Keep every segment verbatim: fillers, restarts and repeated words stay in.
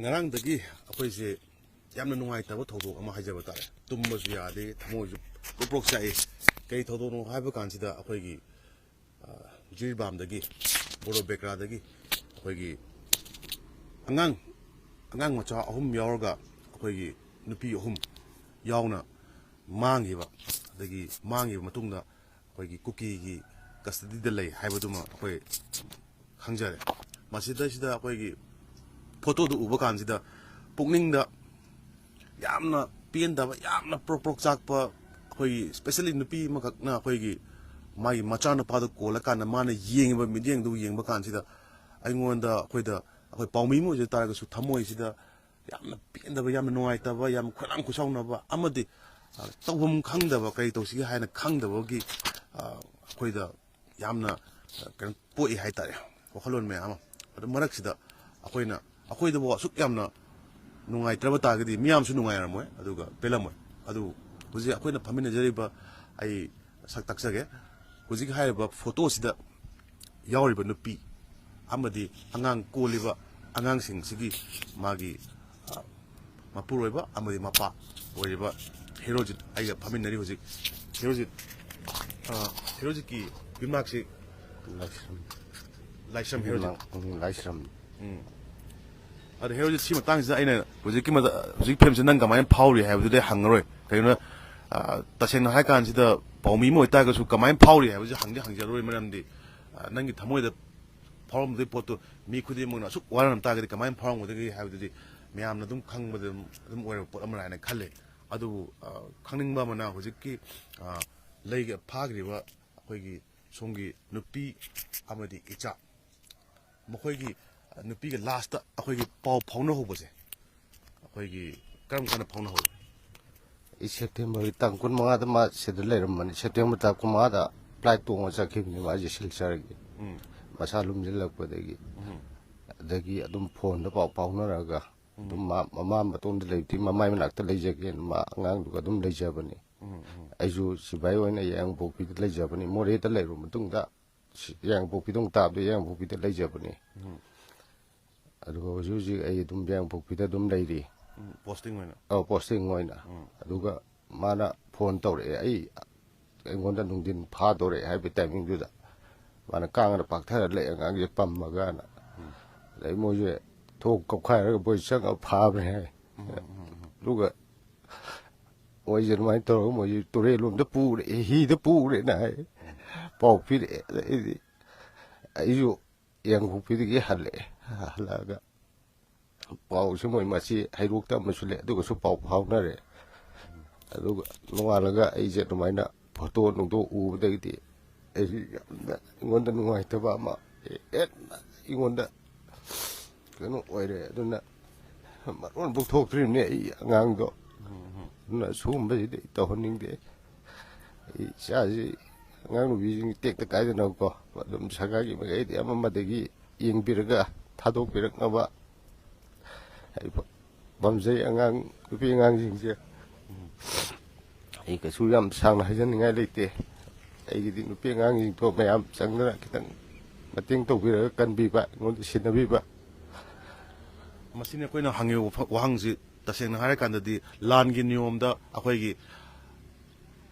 ꯉꯔꯥꯡꯗꯒꯤ ꯑꯩꯈꯣꯏꯁꯦ ꯌꯥꯝꯅ ꯅꯨꯡꯉꯥꯏꯇꯕ ꯊꯧꯗꯣꯛ ꯑꯃ ꯍꯥꯏꯖꯕ ꯇꯥꯔꯦ꯫ ꯇꯨꯝꯕꯁꯨ ꯌꯥꯗꯦ, ꯊꯃꯣꯏꯁꯨ ꯄ꯭ꯔꯣꯛ ꯄ꯭ꯔꯣꯛ ꯆꯥꯛꯏ꯫ ꯀꯔꯤ ꯊꯧꯗꯣꯛꯅꯣ ꯍꯥꯏꯕ ꯀꯥꯟꯁꯤꯗ ꯑꯩꯈꯣꯏꯒꯤ, ꯑ, ꯖꯤꯔꯤꯕꯥꯝꯗꯒꯤ, ꯕꯣꯔꯣ ꯕꯦꯀ꯭ꯔꯥꯗꯒꯤ ꯑꯩꯈꯣꯏꯒꯤ ꯑꯉꯥꯡ, ꯑꯉꯥꯡ ꯃꯆꯥ ꯑꯍꯨꯝ ꯌꯥꯎꯔꯒ ꯑꯩꯈꯣꯏꯒꯤ ꯅꯨꯄꯤ ꯑꯍꯨꯝ ꯌꯥꯎꯅ ꯃꯥꯡꯈꯤꯕ, ꯑꯗꯒꯤ ꯃꯥꯡꯈꯤꯕ ꯃꯇꯨꯡꯗ ꯑꯩꯈꯣꯏꯒꯤ ꯀꯨꯀꯤꯒꯤ ꯀꯁꯇꯗꯤꯗ ꯂꯩ ꯍꯥꯏꯕꯗꯨꯃ ꯑꯩꯈꯣꯏ ꯈꯪꯖꯔꯦ꯫ ꯃꯁꯤꯗꯩꯁꯤꯗ ꯑꯩꯈꯣꯏꯒꯤ ꯐꯣꯇꯣꯗꯨ ꯎꯕ ꯀꯥꯟꯁꯤꯗ ꯄꯨꯛꯅꯤꯡꯗ ꯌꯥꯝꯅ ꯄꯦꯟꯗꯕ, ꯌꯥꯝꯅ ꯄ꯭ꯔꯣꯛ ꯄ꯭ꯔꯣꯛ ꯆꯥꯛꯄ, ꯑꯩꯈꯣꯏꯒꯤ especially ꯅꯨꯄꯤ ꯑꯃꯈꯛꯅ ꯑꯩꯈꯣꯏꯒꯤ ꯃꯥꯒꯤ ꯃꯆꯥꯅꯨꯄꯥꯗꯣ ꯀꯣꯜꯂꯀꯥꯟꯗ ꯃꯥꯅ ꯌꯦꯡꯉꯤꯕ ꯃꯤꯠꯌꯦꯡꯗꯨ ꯌꯦꯡꯕ ꯀꯥꯟꯁꯤꯗ ꯑꯩꯉꯣꯟꯗ, ꯑꯩꯈꯣꯏꯗ, ꯑꯩꯈꯣꯏ ꯄꯥꯎꯃꯤ ꯑꯃ ꯑꯣꯏꯖ ꯇꯥꯔꯒꯁꯨ ꯊꯃꯣꯏꯁꯤꯗ ꯌꯥꯝꯅ ꯄꯦꯟꯗꯕ, ꯌꯥꯝꯅ ꯅꯨꯡꯉꯥꯏꯇꯕ, ꯌꯥꯝ ꯈꯣꯏꯔꯥꯡ ꯈꯣꯏꯁꯥꯎꯅꯕ ꯑꯃꯗꯤ, ꯑ, ꯇꯧꯐꯝ ꯈꯪꯗꯕ, ꯀꯔꯤ ꯇꯧꯁꯤꯒꯦ ꯍꯥꯏꯅ ꯈꯪꯗꯕꯒꯤ, ꯑ, ꯑꯩꯈꯣꯏꯗ ꯌꯥꯝꯅ, ꯑ, ꯀꯩꯅꯣ ꯄꯣꯛꯏ ꯍꯥꯏꯇꯥꯔꯦ, ꯋꯥꯈꯜꯂꯣꯟ ꯃꯌꯥꯝ ꯑꯃ꯫ ꯑꯗꯨ ꯃꯔꯛꯁꯤꯗ ꯑꯩꯈꯣꯏꯅ, ꯑꯩꯈꯣꯏꯗꯕꯨ ꯑꯁꯨꯛ ꯌꯥꯝꯅ ꯅꯨꯡꯉꯥꯏꯇ꯭ꯔꯕ ꯇꯥꯔꯒꯗꯤ ꯃꯤꯌꯥꯝꯁꯨ ꯅꯨꯡꯉꯥꯏꯔꯝꯃꯣꯏ, ꯑꯗꯨꯒ ꯄꯦꯜꯂꯝꯃꯣꯏ꯫ ꯑꯗꯨ ꯍꯧꯖꯤꯛ ꯑꯩꯈꯣꯏꯅ ꯐꯝꯃꯤꯟꯅꯖꯔꯤꯕ, ꯑꯩ ꯁꯛ ꯇꯥꯛꯆꯒꯦ, ꯍꯧꯖꯤꯛ ꯍꯥꯏꯔꯤꯕ ꯐꯣꯇꯣꯁꯤꯗ ꯌꯥꯎꯔꯤꯕ ꯅꯨꯄꯤ ꯑꯃꯗꯤ ꯑꯉꯥꯡ ꯀꯣꯜꯂꯤꯕ ꯑꯉꯥꯡꯁꯤꯡꯁꯤꯒꯤ ꯃꯥꯒꯤ, ꯑ, ꯃꯄꯨꯔꯣꯏꯕ ꯑꯃꯗꯤ ꯃꯄꯥ ꯑꯣꯏꯔꯤꯕ ꯍꯦꯔꯣꯖꯤꯠ ꯑꯩꯒ ꯐꯝꯃꯤꯟꯅꯔꯤ ꯍꯧꯖꯤꯛ꯫ ꯍꯦꯔꯣꯖꯤꯠ, ꯑ, ꯍꯦꯔꯣꯖꯤꯠꯀꯤ ꯌꯨꯝꯅꯥꯛꯁꯤ ꯂꯥꯏꯁ꯭ꯔꯝ꯫ ꯂꯥꯏꯁ꯭ꯔꯝ ꯍꯦꯔꯣꯖꯤꯠ꯫ ꯎꯝ, ꯂꯥꯏꯁ꯭ꯔꯝ꯫ ꯎꯝ꯫ ꯑꯗꯣ ꯍꯦꯔꯣꯖꯤꯠ, ꯁꯤ ꯃꯇꯥꯡꯁꯤꯗ ꯑꯩꯅ ꯍꯧꯖꯤꯛꯀꯤ ꯃꯇ-, ꯍꯧꯖꯤꯛ ꯐꯤꯂꯝꯁꯤ ꯅꯪ ꯀꯃꯥꯏꯅ ꯐꯥꯎꯔꯤ ꯍꯥꯏꯕꯗꯨꯗꯤ ꯍꯪꯉꯔꯣꯏ꯫ ꯀꯩꯒꯤꯅꯣ, ꯑ, ꯇꯁꯦꯡꯅ ꯍꯥꯏ ꯀꯥꯟꯁꯤꯗ ꯄꯥꯎꯃꯤ ꯑꯃ ꯑꯣꯏꯇꯥꯔꯒꯁꯨ ꯀꯃꯥꯏꯅ ꯐꯥꯎꯔꯤ ꯍꯥꯏꯕꯁꯤ ꯍꯪꯗꯤ ꯍꯪꯖꯔꯔꯣꯏ꯫ ꯃꯔꯝꯗꯤ, ꯑ, ꯅꯪꯒꯤ ꯊꯃꯣꯏꯗ ꯐꯥꯎꯔꯝꯗꯣꯏ ꯄꯣꯠꯇꯨ ꯃꯤ ꯈꯨꯗꯤꯡꯃꯛꯅ ꯑꯁꯨꯛ ꯋꯥꯔꯝ ꯇꯥꯔꯒꯗꯤ ꯀꯃꯥꯏꯅ ꯐꯥꯎꯔꯝꯒꯗꯒꯦ ꯍꯥꯏꯕꯗꯨꯗꯤ ꯃꯌꯥꯝꯅ ꯑꯗꯨꯝ ꯈꯪꯕꯗ ꯑꯗꯨꯝ, ꯑꯗꯨꯝ ꯑꯣꯏꯔꯕ ꯄꯣꯠ ꯑꯃꯔ ꯍꯥꯏꯅ ꯈꯜꯂꯦ꯫ ꯑꯗꯨꯕꯨ, ꯑ, ꯈꯪꯅꯤꯡꯕ ꯑꯃꯅ ꯍꯧꯖꯤꯛꯀꯤ, ꯑ, ꯂꯩꯒ-, ꯐꯥꯈ꯭ꯔꯤꯕ ꯑꯩꯈꯣꯏꯒꯤ ꯁꯣꯝꯒꯤ ꯅꯨꯄꯤ ꯑꯃꯗꯤ ꯏꯆꯥ, ꯃꯈꯣꯏꯒꯤ, ꯑ, ꯅꯨꯄꯤꯒ ꯂꯥꯁꯇ ꯑꯩꯈꯣꯏꯒꯤ ꯄꯥꯎ ꯐꯥꯎꯅꯍꯧꯕꯁꯦ ꯑꯩꯈꯣꯏꯒꯤ ꯀꯔꯝ ꯀꯥꯟꯗ ꯐꯥꯎꯅꯍꯧꯏ? ꯑꯩ ꯁꯦꯞꯇꯦꯝꯕꯔꯒꯤ ꯇꯥꯡ ꯀꯨꯟꯃꯉꯥꯗ ꯃꯥ ꯁꯤꯗ ꯂꯩꯔꯝꯕꯅꯤ꯫ ꯁꯦꯞꯇꯦꯝꯕꯔ ꯇꯥꯡ ꯀꯨꯟꯃꯉꯥꯗ ꯐ꯭ꯂꯥꯏꯠ ꯇꯣꯡꯉ ꯆꯠꯈꯤꯕꯅꯤ ꯃꯥꯁꯦ ꯁꯤꯜꯆꯔꯒꯤ꯫ ꯎꯝ꯫ ꯃꯁꯥ ꯂꯨꯝꯁꯤꯜꯂꯛꯄꯗꯒꯤ꯫ ꯎꯝ꯫ ꯑꯗꯒꯤ ꯑꯗꯨꯝ ꯐꯣꯟꯗ ꯄꯥꯎ ꯐꯥꯎꯅꯔꯒ, ꯎꯝ꯫ ꯑꯗꯨꯝ ꯃꯥ ꯃꯃꯥ ꯃꯇꯣꯝꯗ ꯂꯩꯕꯗꯤ ꯃꯃꯥꯏ ꯃꯅꯥꯛꯇ ꯂꯩꯖꯒꯦꯅ ꯃꯥ ꯑꯉꯥꯡꯗꯨꯒ ꯑꯗꯨꯝ ꯂꯩꯖꯕꯅꯤ꯫ ꯎꯝ, ꯎꯝ꯫ ꯑꯩꯁꯨ ꯁꯤꯐꯥꯏ ꯑꯣꯏꯅ ꯌꯥꯏꯉꯪꯄꯣꯛꯄꯤꯗ ꯂꯩꯖꯕꯅꯤ꯫ ꯃꯣꯔꯦꯗ ꯂꯩꯔꯨ ꯃꯇꯨꯡꯗ ꯁꯤ-, ꯌꯥꯏꯉꯪꯄꯣꯛꯄꯤꯗ ꯑꯃꯨꯛ ꯇꯥꯕꯗ ꯌꯥꯏꯉꯪꯄꯣꯛꯄꯤꯗ ꯂꯩꯖꯕꯅꯤ꯫ ꯎꯝ꯫ ꯑꯗꯨꯒ ꯍꯧꯖꯤꯛ ꯍꯧꯖꯤꯛ ꯑꯩ ꯑꯗꯨꯝ ꯌꯥꯏꯉꯪꯄꯣꯛꯄꯤꯗ ꯑꯗꯨꯝ ꯂꯩꯔꯤ꯫ ꯎꯝ, posting ꯑꯣꯏꯅ꯫ ꯑꯧ, posting ꯑꯣꯏꯅ꯫ ꯑꯗꯨꯒ ꯃꯥꯅ phone ꯇꯧꯔꯛꯑꯦ, ꯑꯩ, ꯑꯩꯉꯣꯟꯗ ꯅꯨꯡꯊꯤꯟ ꯐꯥꯗꯣꯔꯦ ꯍꯥꯏꯕ timingꯗꯨꯗ, ꯃꯥꯅ ꯀꯥꯡꯅ ꯄꯥꯛꯊꯔ ꯂꯩ ꯑꯉꯥꯡꯁꯦ ꯄꯝꯃꯒꯅ꯫ ꯑꯗꯩ ꯃꯣꯏꯁꯦ ꯊꯣꯡ ꯀꯞꯈꯥꯏꯔꯒ ꯃꯣꯏ ꯆꯪꯉꯒ ꯐꯥꯕꯅꯦ ꯍꯥꯏ꯫ ꯑꯗꯨꯒ ꯃꯣꯏꯁꯦ ꯑꯗꯨꯃꯥꯏꯅ ꯇꯧꯔꯒ ꯃꯣꯏꯁꯦ ꯇꯨꯔꯦꯜ ꯂꯣꯝꯗ ꯄꯨꯔꯦ, ꯍꯤꯗ ꯄꯨꯔꯦꯅ ꯍꯥꯏ, ꯄꯥꯎ ꯄꯤꯔꯛꯑꯦ꯫ ꯑꯗꯩꯗꯤ ꯑꯩꯁꯨ ꯌꯥꯏꯉꯪꯄꯣꯛꯄꯤꯗꯒꯤ ꯍꯜꯂꯛꯑꯦ꯫ ꯍꯜꯂꯛꯑꯒ ꯄꯥꯎꯁꯦ ꯃꯣꯏ ꯃꯆꯦ ꯍꯩꯔꯣꯛꯇ ꯑꯃꯁꯨ ꯂꯩ, ꯑꯗꯨꯒꯁꯨ ꯄꯥꯎ ꯐꯥꯎꯅꯔꯦ꯫ ꯑꯗꯨꯒ ꯅꯣꯡꯉꯥꯜꯂꯒ ꯑꯩꯁꯦ ꯑꯗꯨꯃꯥꯏꯅ photo ꯅꯨꯡꯗꯣ ꯎꯕꯗꯒꯤꯗꯤ ꯑꯩꯁꯨ ꯌꯥꯝꯅ ꯑꯩꯉꯣꯟꯗ ꯅꯨꯡꯉꯥꯏꯇꯕ ꯑꯃ ꯍꯦꯟꯅ ꯑꯩꯉꯣꯟꯗ ꯀꯩꯅꯣ ꯑꯣꯏꯔꯦ꯫ ꯑꯗꯨꯅ ꯃꯔꯣꯟ ꯄꯨꯊꯣꯛꯇ꯭ꯔꯤꯕꯅꯦ ꯑꯩ ꯑꯉꯥꯡꯗꯣ꯫ ꯑꯗꯨꯅ ꯁꯤꯒꯨꯝꯕꯁꯤꯗꯤ ꯑꯩ ꯇꯧꯍꯟꯅꯤꯡꯗꯦ꯫ ꯑꯩ ꯏꯆꯥꯁꯤ, ꯑꯉꯥꯡ ꯅꯨꯄꯤꯁꯤꯡ ꯇꯦꯛꯇ ꯀꯥꯏꯗꯅꯀꯣ, ꯑꯗꯨꯝ ꯁꯔꯀꯥꯔꯒꯤ ꯃꯥꯏꯀꯩꯗꯒꯤ ꯑꯃ ꯑꯃꯗꯒꯤ ꯌꯦꯡꯕꯤꯔꯒ ꯊꯥꯗꯣꯛꯄꯤꯔꯛꯅꯕ ꯑꯩ ꯄꯥꯝꯖꯩ꯫ ꯑꯉꯥꯡ ꯅꯨꯄꯤ ꯑꯉꯥꯡꯁꯤꯡꯁꯦ ꯑꯩ ꯀꯩꯁꯨ ꯌꯥꯝ ꯁꯥꯡꯅ ꯍꯥꯏꯖꯅꯤꯡꯉꯥꯏ ꯂꯩꯇꯦ꯫ ꯑꯩꯒꯤꯗꯤ ꯅꯨꯄꯤ ꯑꯉꯥꯡꯁꯤꯡꯗꯣ ꯃꯌꯥꯝ ꯆꯪꯗꯅ ꯈꯤꯇꯪ ꯃꯇꯦꯡ ꯇꯧꯕꯤꯔꯒ ꯀꯟꯕꯤꯕ, ꯑꯩꯉꯣꯟꯗ ꯁꯤꯟꯅꯕꯤꯕ꯫ ꯃꯁꯤꯅꯤ ꯑꯩꯈꯣꯏꯅ ꯍꯪꯉꯤꯕ ꯋꯥꯐ-, ꯋꯥꯍꯪꯁꯤ꯫ ꯇꯁꯦꯡꯅ ꯍꯥꯏꯔꯀꯥꯟꯗꯗꯤ ꯂꯥꯟꯒꯤ ꯅꯤꯌꯣꯝꯗ ꯑꯩꯈꯣꯏꯒꯤ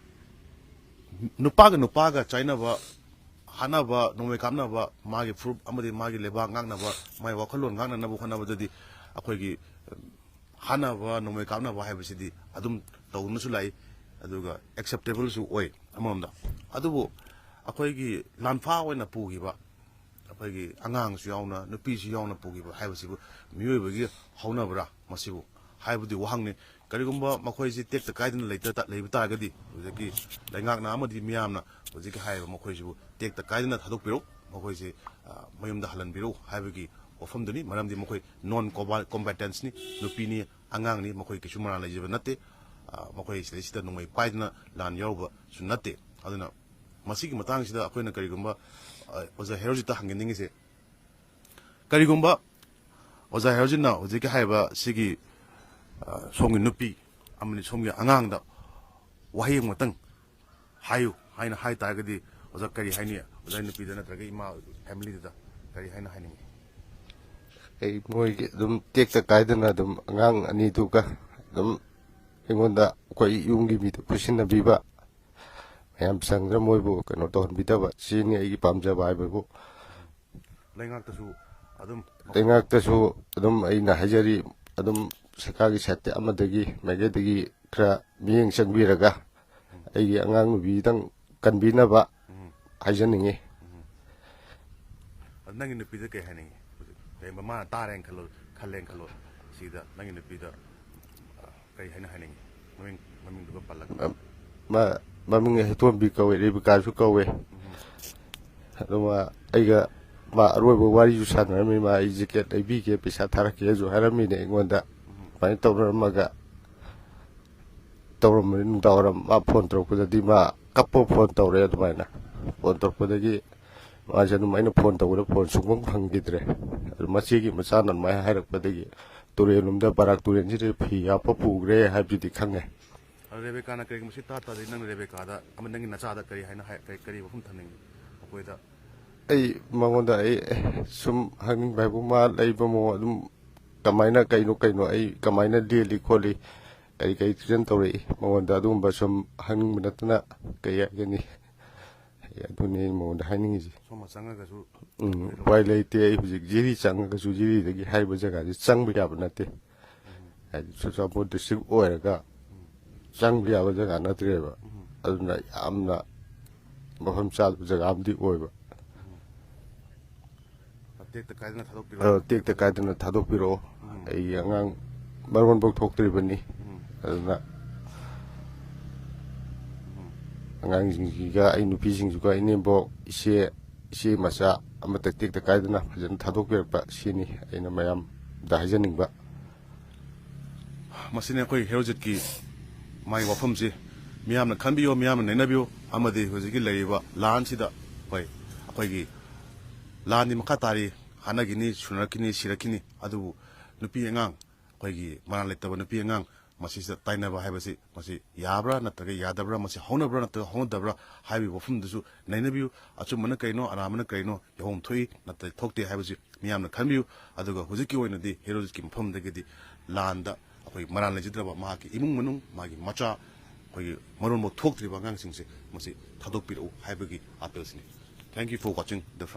ꯅꯨꯄꯥꯒ ꯅꯨꯄꯥꯒ ꯆꯥꯏꯅꯕ, ꯍꯥꯠꯅꯕ, ꯅꯣꯡꯃꯩ ꯀꯥꯞꯅꯕ, ꯃꯥꯒꯤ ꯐꯨꯔꯨꯞ ꯑꯃꯗꯤ ꯃꯥꯒꯤ ꯂꯩꯕꯥꯛ ꯉꯥꯛꯅꯕ, ꯃꯥꯒꯤ ꯋꯥꯈꯜꯂꯣꯟ ꯉꯥꯛꯅꯅꯕ ꯍꯣꯠꯅꯕꯗꯗꯤ ꯑꯩꯈꯣꯏꯒꯤ ꯍꯥꯠꯅꯕ, ꯅꯣꯡꯃꯩ ꯀꯥꯞꯅꯕ ꯍꯥꯏꯕꯁꯤꯗꯤ ꯑꯗꯨꯝ ꯇꯧꯗꯨꯅꯁꯨ ꯂꯥꯛꯏ, ꯑꯗꯨꯒ acceptableꯁꯨ ꯑꯣꯏ ꯑꯃꯔꯣꯝꯗ꯫ ꯑꯗꯨꯕꯨ ꯑꯩꯈꯣꯏꯒꯤ ꯂꯥꯟꯐꯥ ꯑꯣꯏꯅ ꯄꯨꯈꯤꯕ ꯑꯩꯈꯣꯏꯒꯤ ꯑꯉꯥꯡꯁꯨ ꯌꯥꯎꯅ, ꯅꯨꯄꯤꯁꯨ ꯌꯥꯎꯅ ꯄꯨꯈꯤꯕ ꯍꯥꯏꯕꯁꯤꯕꯨ ꯃꯤꯑꯣꯏꯕꯒꯤ ꯍꯧꯅꯕ꯭ꯔꯥ ꯃꯁꯤꯕꯨ ꯍꯥꯏꯕꯗꯤ ꯋꯥꯍꯪꯅꯤ꯫ ꯀꯔꯤꯒꯨꯝꯕ ꯃꯈꯣꯏꯁꯤ ꯇꯦꯛꯇ ꯀꯥꯏꯗꯅ ꯂꯩꯇ ꯇꯥ-, ꯂꯩꯕ ꯇꯥꯔꯒꯗꯤ, ꯍꯧꯖꯤꯛꯀꯤ ꯂꯩꯉꯥꯛꯅ ꯑꯃꯗꯤ ꯃꯤꯌꯥꯝꯅ ꯍꯧꯖꯤꯛꯀꯤ ꯍꯥꯏꯔꯤꯕ ꯃꯈꯣꯏꯁꯤꯕꯨ ꯇꯦꯛꯇ ꯀꯥꯏꯗꯅ ꯊꯥꯗꯣꯛꯄꯤꯔꯛꯎ, ꯃꯈꯣꯏꯁꯤ, ꯑ, ꯃꯌꯨꯝꯗ ꯍꯜꯍꯟꯕꯤꯔꯛꯎ ꯍꯥꯏꯕꯒꯤ ꯋꯥꯐꯝꯗꯨꯅꯤ꯫ ꯃꯔꯝꯗꯤ ꯃꯈꯣꯏ non combatantꯅꯤ, ꯅꯨꯄꯤꯅꯤ, ꯑꯉꯥꯡꯅꯤ, ꯃꯈꯣꯏ ꯀꯩꯁꯨ ꯃꯔꯥꯜ ꯂꯩꯖꯕ ꯅꯠꯇꯦ꯫ ꯑ, ꯃꯈꯣꯏ ꯁꯤꯗꯩꯁꯤꯗ ꯅꯣꯡꯃꯩ ꯄꯥꯏꯗꯅ ꯂꯥꯟ ꯌꯥꯎꯔꯨꯕꯁꯨ ꯅꯠꯇꯦ꯫ ꯑꯗꯨꯅ ꯃꯁꯤꯒꯤ ꯃꯇꯥꯡꯁꯤꯗ ꯑꯩꯈꯣꯏꯅ ꯀꯔꯤꯒꯨꯝꯕ, ꯑ, ꯑꯣꯖꯥ ꯍꯦꯔꯣꯖꯤꯠꯇ ꯍꯪꯖꯅꯤꯡꯉꯤꯁꯦ, ꯀꯔꯤꯒꯨꯝꯕ ꯑꯣꯖꯥ ꯍꯦꯔꯣꯖꯤꯠꯅ ꯍꯧꯖꯤꯛꯀꯤ ꯍꯥꯏꯔꯤꯕ ꯁꯤꯒꯤ, ꯑ, ꯁꯣꯝꯒꯤ ꯅꯨꯄꯤ ꯑꯃꯗꯤ ꯁꯣꯝꯒꯤ ꯑꯉꯥꯡꯗ ꯋꯥꯍꯩ ꯑꯃꯇꯪ ꯍꯥꯏꯌꯨ ꯍꯥꯏꯅ ꯍꯥꯏ ꯇꯥꯔꯒꯗꯤ, ꯑꯣꯖꯥ ꯀꯔꯤ ꯍꯥꯏꯅꯤ? ꯑꯣꯖꯥꯒꯤ ꯅꯨꯄꯤꯗ ꯅꯠꯇ꯭ꯔꯒ ꯏꯃꯥ familyꯗꯨꯗ ꯀꯔꯤ ꯍꯥꯏꯅ ꯍꯥꯏꯅꯤꯡꯉꯤ? ꯑꯩ ꯃꯣꯏꯒꯤ ꯑꯗꯨꯝ ꯇꯦꯛꯇ ꯀꯥꯏꯗꯅ ꯑꯗꯨꯝ ꯑꯉꯥꯡ ꯑꯅꯤꯗꯨꯒ ꯑꯗꯨꯝ ꯑꯩꯉꯣꯟꯗ ꯑꯩꯈꯣꯏ ꯌꯨꯝꯒꯤ ꯃꯤꯗ ꯈꯨꯠꯁꯤꯟꯅꯕꯤꯕ, ꯃꯌꯥꯝ ꯆꯪꯗꯅ ꯃꯣꯏꯕꯨ ꯀꯩꯅꯣ ꯇꯧꯍꯟꯕꯤꯗꯕ, ꯁꯤꯅꯤ ꯑꯩꯒꯤ ꯄꯥꯝꯖꯕ ꯍꯥꯏꯕꯕꯨ꯫ ꯂꯩꯉꯥꯛꯇꯁꯨ ꯑꯗꯨꯝ ꯂꯩꯉꯥꯛꯇꯁꯨ ꯑꯗꯨꯝ ꯑꯩꯅ ꯍꯥꯏꯖꯔꯤ, ꯑꯗꯨꯝ ꯁꯔꯀꯥꯔꯒꯤ ꯁꯥꯏꯠꯇ ꯑꯃꯗꯒꯤ ꯃꯥꯏꯀꯩꯗꯒꯤ ꯈꯔ ꯃꯤꯠꯌꯦꯡ ꯆꯪꯕꯤꯔꯒ ꯑꯩꯒꯤ ꯑꯉꯥꯡ ꯅꯨꯄꯤꯗꯪ ꯀꯟꯕꯤꯅꯕ ꯎꯝ, ꯍꯥꯏꯖꯅꯤꯡꯉꯤ꯫ ꯎꯝ꯫ ꯑꯗꯨ ꯅꯪꯒꯤ ꯅꯨꯄꯤꯗ ꯀꯩ ꯍꯥꯏꯅꯤꯡꯉꯤ ꯍꯧꯖꯤꯛ? ꯀꯩꯒꯨꯝꯕ ꯃꯥꯅ ꯇꯥꯔꯦꯅ ꯈꯜꯂꯣ, ꯈꯜꯂꯦꯅ ꯈꯜꯂꯣ, ꯁꯤꯗ ꯅꯪꯒꯤ ꯅꯨꯄꯤꯗ, ꯑ, ꯀꯩ ꯍꯥꯏꯅ ꯍꯥꯏꯅꯤꯡꯉꯤ? ꯃꯃꯤꯡ, ꯃꯃꯤꯡꯗꯨꯒ ꯄꯜꯂꯒ꯫ ꯃ-, ꯃꯃꯤꯡ ꯍꯦꯇꯣꯝꯕꯤ ꯀꯧꯋꯦ, ꯔꯦꯕꯤꯀꯥꯁꯨ ꯀꯧꯋꯦ꯫ ꯎꯝ, ꯑꯗꯨꯒ ꯑꯩꯒ ꯃꯥ ꯑꯔꯣꯏꯕ ꯋꯥꯔꯤꯁꯨ ꯁꯥꯟꯅꯔꯝꯃꯤ꯫ ꯃꯥ ꯑꯩ ꯖꯦꯀꯦꯠ ꯂꯩꯕꯤꯒꯦ, ꯄꯩꯁꯥ ꯊꯥꯔꯛꯀꯦꯁꯨ ꯍꯥꯏꯔꯝꯃꯤꯅꯦ ꯑꯩꯉꯣꯟꯗ꯫ ꯎꯝ, ꯑꯗꯨꯃꯥꯏꯅ ꯇꯧꯅꯔꯝꯃꯒ ꯇꯧꯔꯝꯕꯅꯤ꯫ ꯅꯨꯡꯗꯥꯡ ꯋꯥꯏꯔꯝ ꯃꯥ ꯐꯣꯟ ꯇꯧꯔꯛꯄꯗꯗꯤ ꯃꯥ ꯀꯞꯄ ꯐꯣꯟ ꯇꯧꯔꯛꯑꯦ꯫ ꯑꯗꯨꯃꯥꯏꯅ ꯐꯣꯟ ꯇꯧꯔꯛꯄꯗꯒꯤ ꯃꯥꯁꯦ ꯑꯗꯨꯝ, ꯑꯩꯅ ꯐꯣꯟ ꯇꯧꯕꯗ ꯐꯣꯟ ꯁꯨꯡꯐꯪ ꯐꯪꯈꯤꯗ꯭ꯔꯦ꯫ ꯑꯗꯨ ꯃꯆꯦꯒꯤ ꯃꯆꯥꯅ ꯑꯗꯨꯃꯥꯏꯅ ꯍꯥꯏꯔꯛꯄꯗꯒꯤ ꯇꯨꯔꯦꯜ ꯂꯣꯝꯗ, ꯕꯔꯥꯛ ꯇꯨꯔꯦꯜꯁꯤꯗ ꯐꯤ ꯍꯥꯞꯄ ꯄꯨꯈ꯭ꯔꯦ ꯍꯥꯏꯕꯗꯨꯗꯤ ꯈꯪꯉꯦ꯫ ꯑꯗꯣ ꯔꯦꯕꯦꯀꯥꯅ ꯀꯔꯤꯒꯨꯝꯕ ꯁꯤ ꯇꯥ ꯇꯥꯔꯗꯤ ꯅꯪ ꯔꯦꯕꯦꯀꯥꯗ ꯑꯃ, ꯅꯪꯒꯤ ꯅꯆꯥꯗ ꯀꯔꯤ ꯍꯥꯏꯅ ꯍꯥꯏ-, ꯀꯔꯤ, ꯀꯔꯤ ꯋꯥꯐꯝ ꯊꯝꯅꯤꯡꯉꯤ ꯃꯈꯣꯏꯗ? ꯑꯩ ꯃꯉꯣꯟꯗ ꯑꯩ ꯁꯨꯝ ꯍꯥꯏꯅꯤꯡꯕ ꯍꯥꯏꯕꯨ, ꯃꯥ ꯂꯩꯕ ꯃꯑꯣꯡ ꯑꯗꯨꯝ ꯀꯃꯥꯏꯅ, ꯀꯩꯅꯣ ꯀꯩꯅꯣ ꯑꯩ ꯀꯃꯥꯏꯅ ꯂꯦꯜꯂꯤ ꯈꯣꯠꯂꯤ, ꯀꯔꯤ ꯀꯔꯤ ꯇ꯭ꯔꯤꯠꯃꯦꯟ ꯇꯧꯔꯛꯏ, ꯃꯉꯣꯟꯗ ꯑꯗꯨꯒꯨꯝꯕ ꯁꯨꯝ ꯍꯪꯅꯤꯡꯕ ꯅꯠꯇꯅ ꯀꯩ ꯍꯥꯏꯒꯅꯤ? ꯑꯗꯨꯅꯤ ꯑꯩꯅ ꯃꯉꯣꯟꯗ ꯍꯥꯏꯅꯤꯡꯉꯤꯁꯤ꯫ ꯁꯣꯝꯅ ꯆꯪꯉꯒꯁꯨ ꯎꯝ, ꯎꯄꯥꯏ ꯂꯩꯇꯦ꯫ ꯑꯩ ꯍꯧꯖꯤꯛ ꯖꯤꯔꯤ ꯆꯪꯉꯒꯁꯨ ꯖꯤꯔꯤꯗꯒꯤ ꯍꯥꯏꯕ ꯖꯒꯥꯁꯤ ꯆꯪꯕ ꯌꯥꯕ ꯅꯠꯇꯦ꯫ ꯍꯥꯏꯗꯤ ꯆꯨꯔꯆꯥꯟꯄꯨꯔ ꯗꯤꯁꯇ꯭ꯔꯤꯛ ꯑꯣꯏꯔꯒ ꯆꯪꯕ ꯌꯥꯕ ꯖꯒꯥ ꯅꯠꯇ꯭ꯔꯦꯕ꯫ ꯑꯗꯨꯅ ꯌꯥꯝꯅ ꯃꯐꯝ ꯆꯥꯗꯕ ꯖꯒꯥ ꯑꯃꯗꯤ ꯑꯣꯏꯕ꯫ ꯇꯦꯛꯇ ꯀꯥꯏꯗꯅ ꯊꯥꯗꯣꯛꯄꯤꯔꯣ꯫ ꯑꯗꯣ ꯇꯦꯛꯇ ꯀꯥꯏꯗꯅ ꯊꯥꯗꯣꯛꯄꯤꯔꯛꯑꯣ꯫ ꯑꯩꯒꯤ ꯑꯉꯥꯡ ꯃꯔꯣꯟꯐꯧ ꯊꯣꯛꯇ꯭ꯔꯤꯕꯅꯤ꯫ ꯑꯗꯨꯅ ꯑꯉꯥꯡꯁꯤꯡꯁꯤꯒ, ꯑꯩ ꯅꯨꯄꯤꯁꯤꯡꯁꯤꯒ, ꯏꯅꯦꯝꯕꯣꯛ, ꯏꯆꯦ, ꯏꯆꯦ ꯃꯆꯥ ꯑꯃꯠꯇ ꯇꯦꯛꯇ ꯀꯥꯏꯗꯅ ꯐꯖꯅ ꯊꯥꯗꯣꯛꯄꯤꯔꯛꯄ, ꯁꯤꯅꯤ ꯑꯩꯅ ꯃꯌꯥꯝꯗ ꯍꯥꯏꯖꯅꯤꯡꯕ꯫ ꯃꯁꯤꯅꯤ ꯑꯩꯈꯣꯏ ꯍꯦꯔꯣꯖꯤꯠꯀꯤ ꯃꯥꯒꯤ ꯋꯥꯐꯝꯁꯤ꯫ ꯃꯤꯌꯥꯝꯅ ꯈꯟꯕꯤꯌꯨ, ꯃꯤꯌꯥꯝꯅ ꯅꯩꯅꯕꯤꯌꯨ, ꯑꯃꯗꯤ ꯍꯧꯖꯤꯛꯀꯤ ꯂꯩꯔꯤꯕ ꯂꯥꯟꯁꯤꯗ, ꯍꯣꯏ, ꯑꯩꯈꯣꯏꯒꯤ ꯂꯥꯟꯗꯤ ꯃꯈꯥ ꯇꯥꯔꯤ, ꯍꯥꯠꯅꯈꯤꯅꯤ, ꯁꯨꯅꯔꯛꯈꯤꯅꯤ, ꯁꯤꯔꯛꯈꯤꯅꯤ꯫ ꯑꯗꯨꯕꯨ ꯅꯨꯄꯤ ꯑꯉꯥꯡ, ꯑꯩꯈꯣꯏꯒꯤ ꯃꯔꯥꯜ ꯂꯩꯇꯕ ꯅꯨꯄꯤ ꯑꯉꯥꯡ ꯃꯁꯤꯁꯤꯗ ꯇꯥꯏꯅꯕ ꯍꯥꯏꯕꯁꯤ, ꯃꯁꯤ ꯌꯥꯕ꯭ꯔꯥ ꯅꯠꯇ꯭ꯔꯒ ꯌꯥꯗꯕ꯭ꯔꯥ, ꯃꯁꯤ ꯍꯧꯅꯕ꯭ꯔꯥ ꯅꯠꯇ꯭ꯔꯒ ꯍꯧꯅꯗꯕ꯭ꯔꯥ ꯍꯥꯏꯕꯒꯤ ꯋꯥꯐꯝꯗꯨꯁꯨ ꯅꯩꯅꯕꯤꯌꯨ꯫ ꯑꯆꯨꯝꯕꯅ ꯀꯔꯤꯅꯣ, ꯑꯔꯥꯟꯕꯅ ꯀꯔꯤꯅꯣ, ꯌꯥꯎꯐꯝ ꯊꯣꯛꯏ ꯅꯠꯇ꯭ꯔꯒ ꯊꯣꯛꯇꯦ ꯍꯥꯏꯕꯁꯤ ꯃꯤꯌꯥꯝꯅ ꯈꯟꯕꯤꯌꯨ꯫ ꯑꯗꯨꯒ ꯍꯧꯖꯤꯛꯀꯤ ꯑꯣꯏꯅꯗꯤ ꯍꯦꯔꯣꯖꯤꯠꯀꯤ ꯃꯐꯝꯗꯒꯤꯗꯤ ꯂꯥꯟꯗ ꯑꯩꯈꯣꯏ ꯃꯔꯥꯜ ꯂꯩꯖꯗ꯭ꯔꯕ ꯃꯍꯥꯛꯀꯤ ꯏꯃꯨꯡ ꯃꯅꯨꯡ, ꯃꯥꯒꯤ ꯃꯆꯥ, ꯑꯩꯈꯣꯏꯒꯤ ꯃꯔꯣꯟꯐꯥꯎ ꯊꯣꯛꯇ꯭ꯔꯤꯕ ꯑꯉꯥꯡꯁꯤꯡꯁꯦ ꯃꯁꯤ ꯊꯥꯗꯣꯛꯄꯤꯔꯛꯎ ꯍꯥꯏꯕꯒꯤ ꯑꯥꯄꯦꯜꯁꯤꯅꯤ꯫ Thank you for watching the front.